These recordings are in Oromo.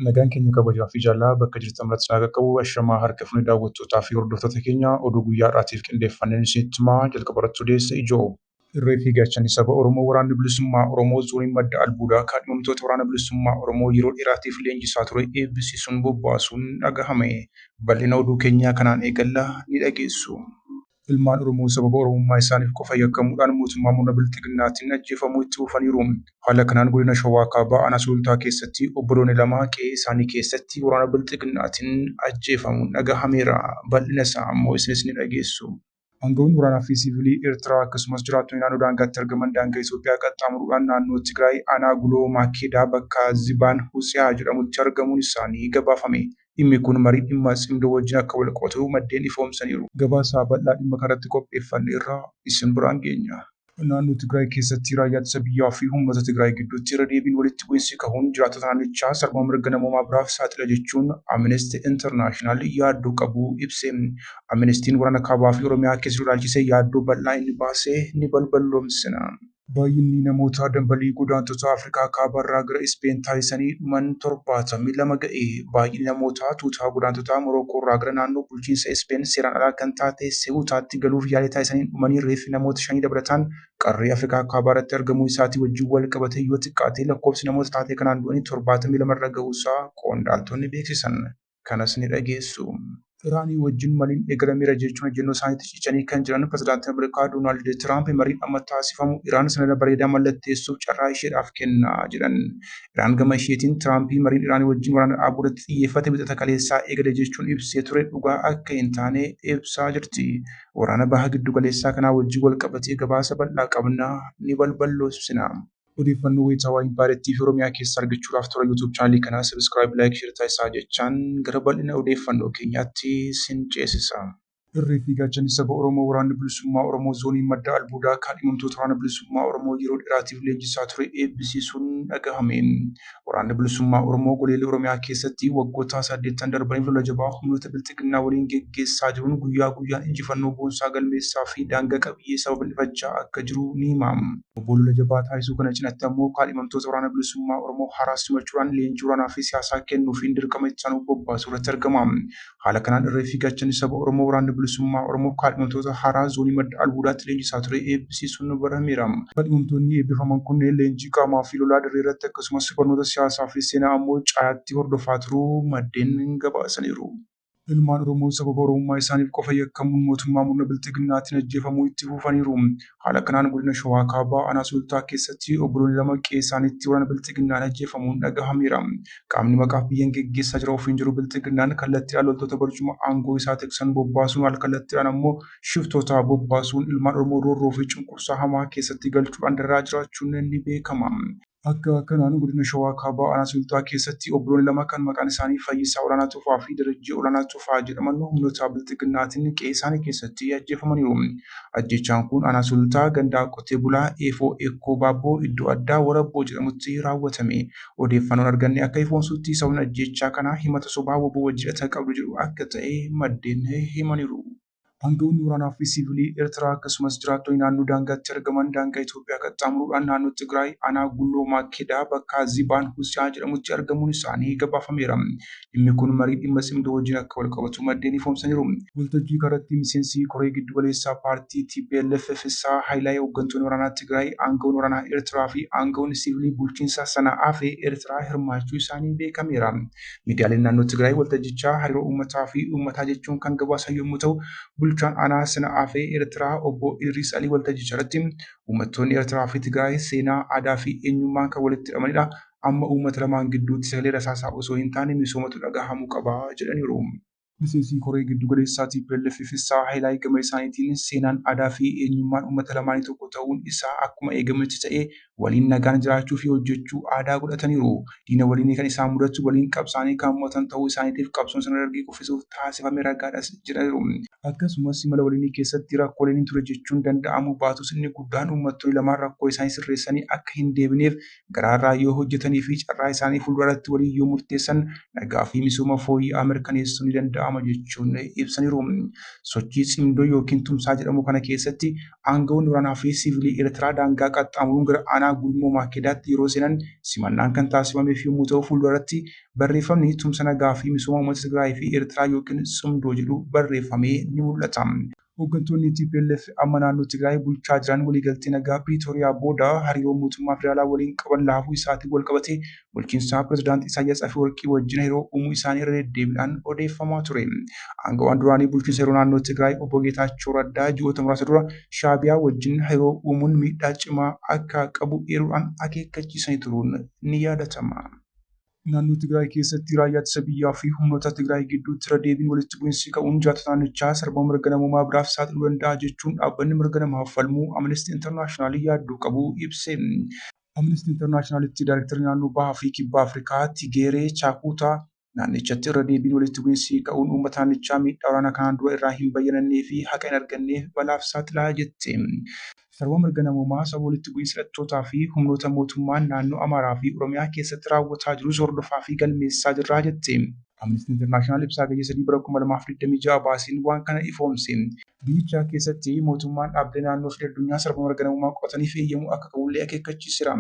Nagaan keenya kabajaa fi jaalala bakka jirtan maratti isin haa qaqqabu. Ashamaa harka fuunee daawwattootaa fi hordoftoota keenya oduu guyyaa har'aatiif qindeeffanneen isinitti himaa jalqaba irratti odeessa ijoo. Irree fi gaachanni saba Oromoo Waraanni Bilisummaa Oromoo Zoonii Madda Albuudaa kaadhimamtoota Waraana Bilisummaa Oromoo yeroo dheeraatiif leenjisaa ture eebbisiisuun bobbaasuun dhagahame. Bal'ina oduu keenyaa kanaan eegalla ni dhageessu. Ilmaan Oromoo sababa Oromummaa isaaniif qofa yakkamuudhaan mootummaa murna Bilxiginnaatiin ajjeefamuu itti fufaniiru. Haala kanaan godina Shawaa Kaabaa aanaa Sulultaa keessatti obboloonni lama qe'ee isaanii keessatti waraana Bilxiginnaatiin ajjeefamuun dhagahameera. Bal'ina isaa ammoo isinis ni dhageessu. Aangawoonni waraanaa fi siivilii Eertiraa akkasumas jiraattonni naannoo daangaatti argaman daangaa Itoophiyaa qaxxaamuruudhaan naannoo Tigraay aanaa Guloo Maakeedaa bakka Zibaan Hutsiyaa jedhamutti argamuun isaanii gabaafame. Dhimmi kun marii dhimma Tsimdoo wajjin akka walqabatu maddeen ifoomsaniiru. Gabaasa bal'aa dhimma kanarratti qopheeffanne irraa isin biraan geenya. Naannoo Tigraay keessatti Raayyaa Ittisa Biyyaa fi humnoota Tigraay gidduutti irra deebiin walitti bu'insi kahuun jiraattota naannichaa sarbama mirga namoomaa biraaf saaxila jechuun Amnesty International yaaddoo qabu ibse. Amnestiin waraana Kaabaa fi Oromiyaa keessa jiru ilaalchisee yaaddoo bal'aa inni baase ni balballoomsina. Baay'inni namoota dambalii godaantota Afrikaa Kaabaarraa gara Ispeen taasisanii dhuman 72 ga'e. Baay'inni namootaa tuuta godaantotaa Morookoorraa gara naannoo bulchiinsa Ispeen seeraan alaa kan taate Sewutaatti galuuf yaalii taasisaniin dhumanii reeffi namoota shanii dabalataan qarree Afrikaa Kaabaarratti argamuu isaatii wajjin wal qabatee yoo xiqqaate lakkoofsi namoota taatee kanaan du'anii 72 irra gahuusaa qondaaltonni beeksisan. Kanas ni dhageessu. Iraanii wajjin mariin eegalameera jechuun ejjennoo isaaniitti cichanii kan jiran Pirezidaantiin Ameerikaa Doonaald Tiraamp mariin amma taasifamu Iraan sanada bareedaa mallatteessuuf carraa isheedhaaf kenna jedhan. Iraan gama isheetiin Tiraamp mariin Iraanii wajjin waraana dhaabuu irratti xiyyeeffate Wixata kaleessaa eegale jechuun ibsee ture dhugaa akka hin taane ibsaa jirti. Waraana Baha Giddugaleessaa kanaa wajjin walqabatee gabaasa bal'aa qabna, ni balballoomsina. Odeeffannoo wayitaawaa Impaayerattii fi Oromiyaa keessaa argachuudhaaf toora YouTube chaanalii kanaa subscribe, like, share taasisaa jechaan gara bal'ina odeeffannoo keenyaatti sin ceesisa. Irree fi gaachanni saba Oromoo Waraanni Bilisummaa Oromoo Zoonii Madda Albuudaa kaadhimamtoota Waraana Bilisummaa Oromoo yeroo dheeraatiif leenjisaa ture eebbisiisuun dhagahame. Waraanni Bilisummaa Oromoo goleelee Oromiyaa keessatti waggoota saddeettan darbaniif lola jabaa humnoota Bilxiginnaa waliin geggeessaa jiruun guyyaa guyyaan injifannoo boonsaa galmeessaa fi daangaa qabiyyee isaa babal'ifachaa akka jiru ni himama. Wbo lola jabaa taasisuu kana cinatti ammoo kaadhimamtoota Waraana Bilisummaa Oromoo haaraa simachuudhaan leenjii waraanaa fi siyaasaa kennuufiin dirqama itti aanu bobbaasuu irratti argama. Haala kanaan irree fi gaachanni saba Oromoo Waraanni Bilisummaa Oromoo kaadhimamtoota haaraa Zoonii Madda Albuudaatti leenjisaa ture eebbisiisuun barameera. Kaadhimamtoonni eebbifaman kunneen leenjii qaamaa fi lolaa dirree irratti akkasumas barnoota siyaasaa fi seenaa ammoo caalaatti hordofaa turuu maddeen gabaasaniiru. Ilmaan Oromoo sababa Oromummaa isaaniif qofa yakkamuun mootummaa murna Bilxiginnaatiin ajjeefamuu itti fufaniiru. Haala kanaan godina Shawaa Kaabaa aanaa Sulultaa keessatti obboloonni lama qe'ee isaaniitti waraana Bilxiginnaan ajjeefamuun dhagahameera. Qaamni maqaaf biyyan geggeessaa jira ofiin jedhu Bilxiginnaan kallattiidhaan loltoota barcuma aangoo isaa tiksan bobbaasuun al kallattiidhaan ammoo shiftoota bobbaasuun ilmaan Oromoo roorroo fi cunqursaa hamaa keessatti galchuudhaan dararaa jiraachuun ni beekama. Akka kanaan godina Shawaa Kaabaa aanaa Sulultaa keessatti obboloonni lama kan maqaan isaanii Fayyisaa Olaanaa Tufaa fi Darajjee Olaanaa Tufaa jedhaman humnoota Bilxiginnaatiin qe'ee isaanii keessatti ajjeefamaniiru. Ajjeechaan kun aanaa Sulultaa ganda qotee bulaa Eefoo Eekkoo Baabboo iddoo addaa Warabboo jedhamutti raawwatame. Odeeffannoon arganne akka ifoomsutti sababni ajjeechaa kanaa himata sobaa wbo wajjin hidhata qabdu jedhu akka ta'e maddeen himaniiru. Aanga'oonni waraanaa fi siivilii Eertiraa akkasumas jiraattonni naannoo daangaatti argaman daangaa Itoophiyaa qaxxaamuruudhaan naannoo Tigraay aanaa Gulloo Maakedaa bakka Zibaan Husiyaa jedhamutti argamuun isaanii gabaafameera. Dhimmi kun marii dhimma Tsimdoo wajjin akka walqabatu maddeen ifoomsaniiru. Waltajjii kanarratti miseensi koree giddugaleessaa paartii tplf Fissaa Hayilaay, hoggantoonni waraanaa Tigraay, aanga'oonni waraanaa Eertiraa fi aanga'oonni siivilii bulchiinsa Sana'aafi Eertiraa hirmaachuu isaanii beekameera. Miidiyaaleen naannoo Tigraay waltajjichaa hariiroo uummataa fi uummataa jechuun kan gabaasan yommuu ta'u, bulchaan aanaa Sana'aafi Eertiraa Obbo Idriis Alii waltajjicharratti uummattoonni Eertiraa fi Tigraay seenaa, aadaa fi eenyummaan kan walitti hidhamanidha. Amma uummata lamaan gidduutti sagalee rasaasaa osoo hin taane misoomatu dhagahamuu qaba jedhaniiru. Miseensi koree giddu galeessaa tplf Fissaa Hayilaay gama isaaniitiin seenaan, aadaa fi eenyummaan uummata lamaanii tokko ta'uun isaa akkuma eegametti ta'ee waliin nagaan jiraachuu fi hojjechuu aadaa godhataniiru. Diina waliinii kan isaan mudatu waliin qabsaa'anii kan mo'atan ta'uu isaaniitiif qabsoon sirna Dargii kuffisuuf taasifame ragaadhas jedhaniiru. Akkasumas imala waliinii keessatti rakkooleen hin ture jechuun danda'amuu baatus inni guddaan uummattoonni lamaan rakkoo isaanii sirreessanii akka hin deebineef garaarraa yoo hojjetanii fi carraa isaanii fuulduraarratti waliin yoo murteessan nagaa fi misooma fooyya'aa mirkaneessuun ni danda'ama jechuun ibsaniiru. Sochii Tsimdoo ykn Tumsaa jedhamu kana keessatti aanga'oonni waraanaa fi siivilii Eertiraa daangaa qaxxaamuruun gara aanaa aanaa Gulmoo Maakedaatti yeroo seenan simannaan kan taasifameef yommuu ta'u, fuulduratti barreeffamni tumsa nagaa fi misooma uummata Tigraay fi Eertiraa yookiin Tsumdoo jedhu barreeffamee ni mul'ata. Hooggantoonni TPLF amma naannoo Tigraay bulchaa jiran waliigaltee nagaa Piriitooriyaa booda hariiroo mootummaa federaalaa waliin qaban laafuu isaatiin wal qabatee bulchiinsa pirezidaantii Isaayyaas Afewerqii wajjin hariiroo uumuu isaanii irra deddeebiidhaan odeeffamaa ture. Aangawaan duraanii bulchiinsa yeroo naannoo Tigraay obbo Geetaachoo Raddaa ji'oota muraasa dura Shaabiyaa wajjin hariiroo uumuun miidhaa cimaa akka qabu eeruudhaan akeekkachiisanii turuun ni yaadatama. Naannoo Tigraay keessatti raayyaa ittisa biyyaa fi humnoota Tigraay gidduutti irra deebiin walitti bu'iinsi ka'uun jiraattota naannichaa sarbama mirga namoomaa biraaf saaxiluu danda'a jechuun dhaabbanni mirga namaaf falmuu Amnesty International yaaddoo qabu ibse. Amnesty Internationalitti Daayirektarri naannoo Bahaa fi Kibba Afrikaa Tigeeree Chaakuutaa naannichatti irra deebiin walitti bu'iinsi ka'uun uummata naannichaa miidhaa waraanaa kanaan dura irraa hin bayyanannee fi haqa hin arganneef balaaf saaxilaa jette. Sarbama mirga namoomaa sababa walitti bu'iinsa hidhattootaa fi humnoota mootummaan naannoo Amaaraa fi Oromiyaa keessatti raawwataa jirus hordofaa fi galmeessaa jirra jette. Amnesty International ibsa Hagayya 3 bara 2026 baaseen waan kana ifoomse. Biyyicha keessatti mootummaan dhaabbilee naannoo fi addunyaa sarbama mirga namoomaa qorataniif eeyyamuu akka qabullee akeekkachiiseera.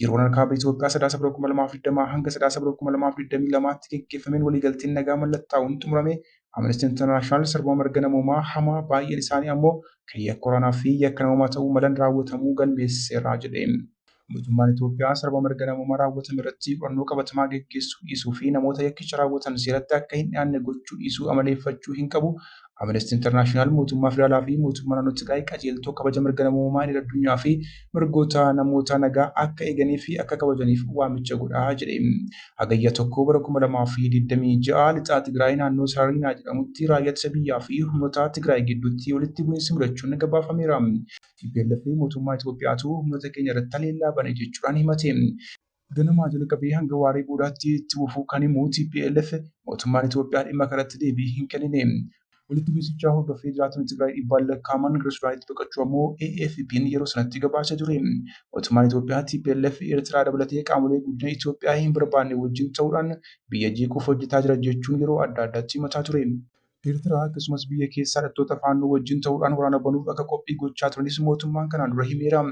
Yeroo waraana kaaba Itoophiyaa Sadaasa bara 2020 hanga Sadaasa bara 2022tti geggeeffameen waliigalteen nagaa mallattaa'uun xumurame Amnesty International sarbama mirga namoomaa hamaa baay'een isaanii ammoo kan yakka waraanaa fi yakka namoomaa ta'uu malan raawwatamuu galmeesseera jedhe. Mootummaan Itoophiyaa sarbama mirga namoomaa raawwatame irratti qorannoo qabatamaa geggeessuu dhiisuu fi namoota yakkicha raawwatan seeratti akka hin dhiyaanne gochuu dhiisuu amaleeffachuu hin qabu. Amnesty International mootummaa federaalaa fi mootummaa naannoo Tigraay qajeeltoo kabaja mirga namoomaa idil addunyaa fi mirgoota namoota nagaa akka eeganii fi akka kabajaniif waamicha godha jedhe. Hagayya 1 bara 2026 Lixaa Tigraay naannoo Sariinaa jedhamutti raayyaa ittisa biyyaa fi humnoota Tigraay gidduutti walitti bu'iinsi mudachuun gabaafameera. TPLF mootummaa Itoophiyaatu humnoota keenya irratti haleellaa bane jechuudhaan himate. Ganamaa jalqabee hanga waaree boodaatti itti fufuu kan himu TPLF mootummaan Itoophiyaa dhimma kanatti deebii hin kennine. Walitti bu'iinsicha hordofee jiraattonni Tigraay dhibbaan lakkaa'aman gara Sudaanitti baqachuu ammoo AFP'n yeroo sanatti gabaasee ture. Mootummaan Itoophiyaa TPLF Eertiraa dabalatee qaamolee guddina Itoophiyaa hin barbaanne wajjin ta'uudhaan biyya jeequuf hojjetaa jira jechuun yeroo adda addaatti himataa ture. Eertiraa akkasumas biyya keessaa hidhattoota Faannoo wajjin ta'uudhaan waraana banuuf akka qophii gochaa turanis mootummaan kanaan dura himeera.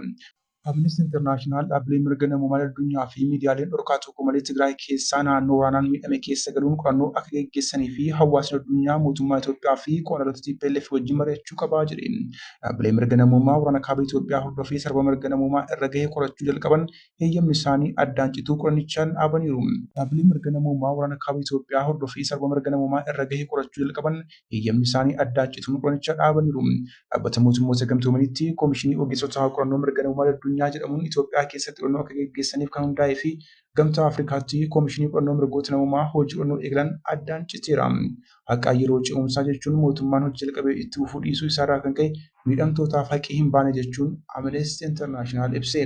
Amnesty International dhaabbileen mirga namoomaa addunyaa fi miidiyaaleen dhorkaa tokko malee Tigraay keessaa naannoo waraanaan miidhame keessa galuun qorannoo akka geggeessanii fi hawaasni addunyaa mootummaa Itoophiyaa fi qondaaltota TPLF wajjin mari'achuu qaba jedhe. Dhaabbileen mirga namoomaa waraana kaaba Itoophiyaa hordofee sarbama mirga namoomaa irra gahe qorachuu jalqaban heeyyamni isaanii addaan cituu qorannichaan dhaabaniiru. Dhaabbileen mirga namoomaa waraana kaaba Itoophiyaa hordofee sarbama mirga namoomaa irra gahe qorachuu jalqaban heeyyamni isaanii addaan cituun qoranicha dhaabaniiru. Dhaabbata Mootummoota Gamtoomaniitti Komishinii Ogeessota Qorannoo Mirga Namummaa Addunyaa jedhamuun Itoophiyaa keessatti qorannoo akka geggeessaniif kan hundaa'ee fi Gamtaa Afrikaatti Komishinii Qorannoo Mirgoota Namummaa hojii qorannoo eegalan addaan citeera. Haqaa yeroo ce'umsaa jechuun mootummaan hojii jalqabe itti fufuu dhiisuu isaarraa kan ka'e miidhamtootaaf haqi hin baane jechuun Amnesty International ibse.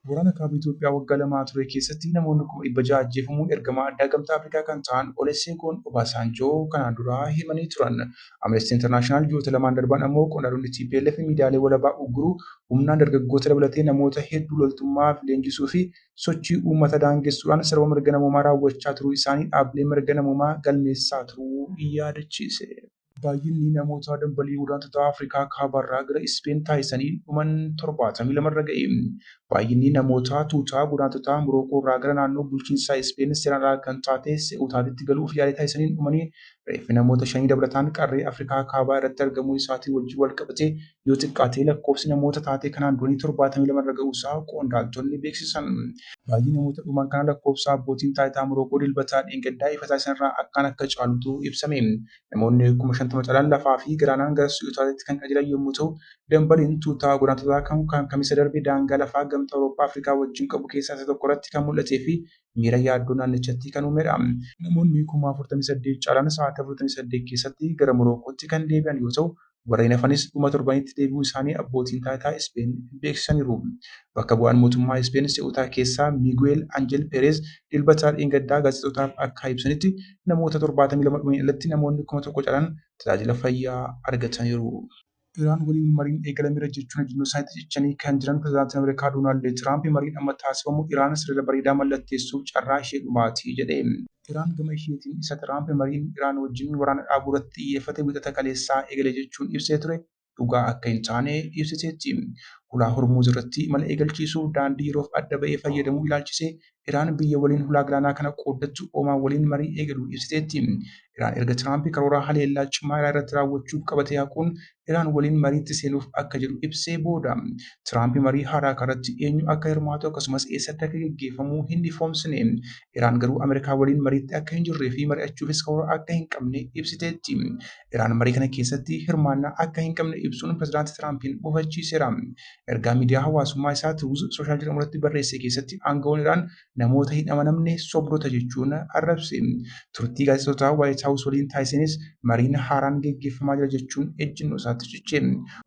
Waraana Kaaba Itoophiyaa waggaa lamaa ture keessatti namoonni 600,000 ajjeefamuu ergamaa addaa Gamtaa Afrikaa kan ta'an Oleseegoon Obaasaanjoo kanaan dura himanii turan. Amnesty International ji'oota lamaan darban ammoo qondaalonni tplf miidiyaalee walabaa ugguruu, humnaan dargaggoota dabalatee namoota hedduu loltummaaf leenjisuu fi sochii uummata daangessuudhaan sarbama mirga namoomaa raawwachaa turuu isaanii dhaabbileen mirga namoomaa galmeessaa turuu yaadachiise. Baay'inni namoota dambalii godaantota Afrikaa Kaabaarraa gara Ispeen taasisaniin dhuman 72 irra ga'e. Baay'inni namoota tuuta godaantotaa Morookoorraa gara naannoo bulchiinsa Ispeen seeraan alaa kan taate Se'utaatitti galuuf yaalii taasisaniin dhumanii reeffi namoota shanii dabalataan qarree Afrikaa Kaabaa irratti argamuu isaatiin wajjin walqabatee yoo xiqqaate lakkoofsi namoota taatee kanaan du'anii 72 irra ga'uusaa qondaaltonni beeksisan. Baay'inni namoota dhuman kanaa lakkoofsa abbootiin taayitaa Morookoo Dilbata dheengaddaa ifa taasisan irraa akkaan akka caalutu ibsame. Namoonni 50,000 caalan lafaa fi galaanaan gara Siyuutaatti kan qajeelan yommuu ta'u, dambaliin tuuta godaantotaa kan Kamisa darbe daangaa lafaa Gamtaa Awurooppaa Afrikaa wajjin qabu keessaa isa tokko irratti kan mul'atee fi miira yaaddoo naannichatti kan uumedha. Namoonni 48,000 caalan sa'aatii 48 keessatti gara Morookootti kan deebi'an yoo ta'u, Warreen hafanis dhuma torbaniitti deebi'uu isaanii abbootiin taayitaa Ispeen beeksisaniiru. Bakka bu'aan mootummaa Ispeen Se'utaa keessaa Miguel Angel Perez Dilbata dheengaddaa gaazexeessitootaaf akka ibsanitti namoota 72 dhumaniin alatti namoonni 1,000 caalan tajaajila fayyaa argataniiru. Iraan waliin mariin eegalameera jechuun ejjennoo isaaniitti cichanii kan jiran Pirezidaantiin Ameerikaa Doonaald Tiraamp mariin amma taasifamu Iraan sarara bareedaa mallatteessuuf carraa ishee dhumaati jedhe. Iraan gama isheetiin isa Tiraamp mariin Iraan wajjin waraana dhaabuu irratti xiyyeeffate Wiixata kaleessaa eegale jechuun ibsee ture. dhugaa akka hin taane ibsiteetti. Hulaa Hormuuz irratti imala eegalchiisuuf daandii yeroof adda ba'ee fayyadamuu ilaalchisee Iraan biyya waliin hulaa galaanaa kana qooddattu Omaan waliin marii eegaluu ibsiteetti. Iraan erga Tiraamp karoora haleellaa cimaa Iraan irratti raawwachuuf qabate haquun Iraan waliin mariitti seenuuf akka jedhu ibsee booda. Tiraamp marii haaraa kanarratti eenyu akka hirmaatu akkasumas eessatti akka geggeeffamu hin ifoomsine. Iraan garuu Ameerikaa waliin mariitti akka hin jirree fi mari'achuufis karoora akka hin qabne ibsiteetti. Iraan marii kana keessatti hirmaannaa akka hin qabne ibsuun pirezidaanti Tiraampiin mufachiiseera. Ergaa miidiyaa hawaasummaa isaa Truth Social jedhamu irratti barreesse keessatti aangawoon Iraan namoota hin amanamne sobdota jechuun arrabse. Turtii gaazexeessitoota White House waliin taasiseenis mariin haaraan geggeeffamaa jira jechuun ejjennoo isaatti ciche.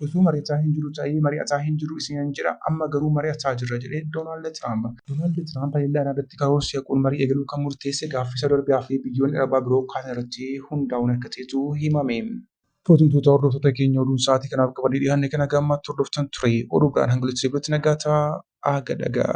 Utuu mari'ataa hin jiru ta'ee mari'ataa hin jiru isiniinan jedha, amma garuu mari'ataa jirra jedhe Doonaald Tiraamp. Doonaald Tiraamp haleellaa Iraan irratti karoorse haquun marii eegaluu kan murteesse gaaffii Saawud Arabiyaa fi biyyoonni Arabaa biroo kaasan irratti hundaa'uun akka ta'etu himame. Kabajamtoota hordoftoota keenya, oduun sa'aatii kanaaf qabannee dhiyaanne kana gammaatti hordoftan ture. Oduu biraan hanga walitti deebi'utti nagaa ta'aa. Aaga dhagaa.